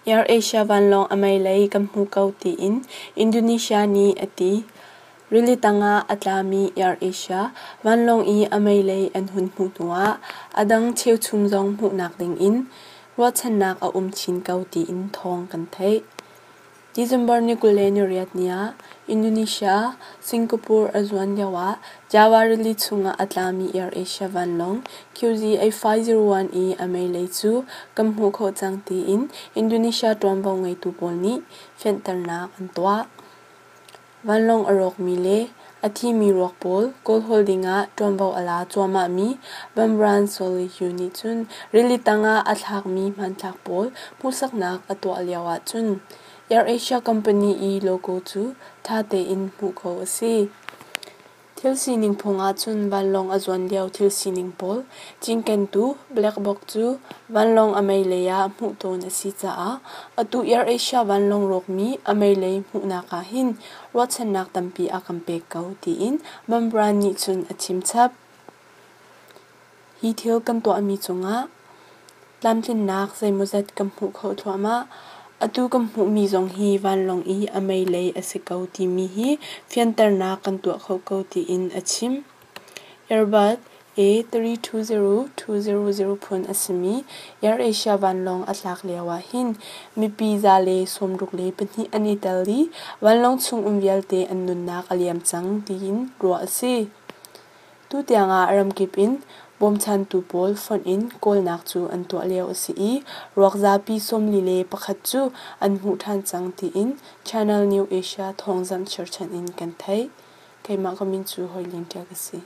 AirAsia vanlawng a meilei kan hmu ko tiin Indonesia nih a ti. Rili tangah a tlami AirAsia vanlawng i a meilei an hun hmuh hnuah a dang cheuchum zong hmuhnak dingin ruahchannak a um chin ko tiin thawng kan theih. December ni 28 ni ah Indonesia, Singapore a zuan lioah Java rili chungah a tlami AirAsia vanlawng QZ8501 i a meilei cu kan hmuh khawh cang tiin Indonesia ṭuanvo ngeitu pawl nih fianternak an tuah. Vanlawng a rawkmi le a thimi ruak pawl kawlhawl dingah ṭuanvo a la cuahmahmi Bamran Solihu nih cun rili tangah a thlakmi hmanthlak pawl hmuhsaknak a tuah lioah cun AirAsia company i logo cu ṭha tein hmuh khawh a si. Thil sining phung ahcun vanlawng a zuan lio thil sining pawl cinkentu black box cu vanlawng a meilei ah hmuh tawn a si caah atu AirAsia vanlawng rawkmi a meilei hmuhnak ah hin ruahchannak tampi a kan pek ko tiin Bambran nih cun a chimchap. Hi thil kan tuahmi cungah tlamtlinnak zeimawzat kan hmuh khawh thluahmah. Atu kan hmuhmi zong hi vanlawng i a meilei a si ko timi hi fianternak kan tuah kho ko tiin a chim. Airbus A320-200 phun a simi AirAsia vanlawng a tlak lio ah hin mipi 162 an i tel i vanlawng chung um vialte an nunnak a liam cang tiin ruah a si. Tutiang ah ramkip in bawmchantu pawl fonh in kawlnak cu an tuah lio a si i ruak zapi 41 cu an hmuh ṭhan cang tiin Channel New Asia thawngzamh cherhchan in kan theih. Keimah ka min cu Hoi Ling Ṭial ka si.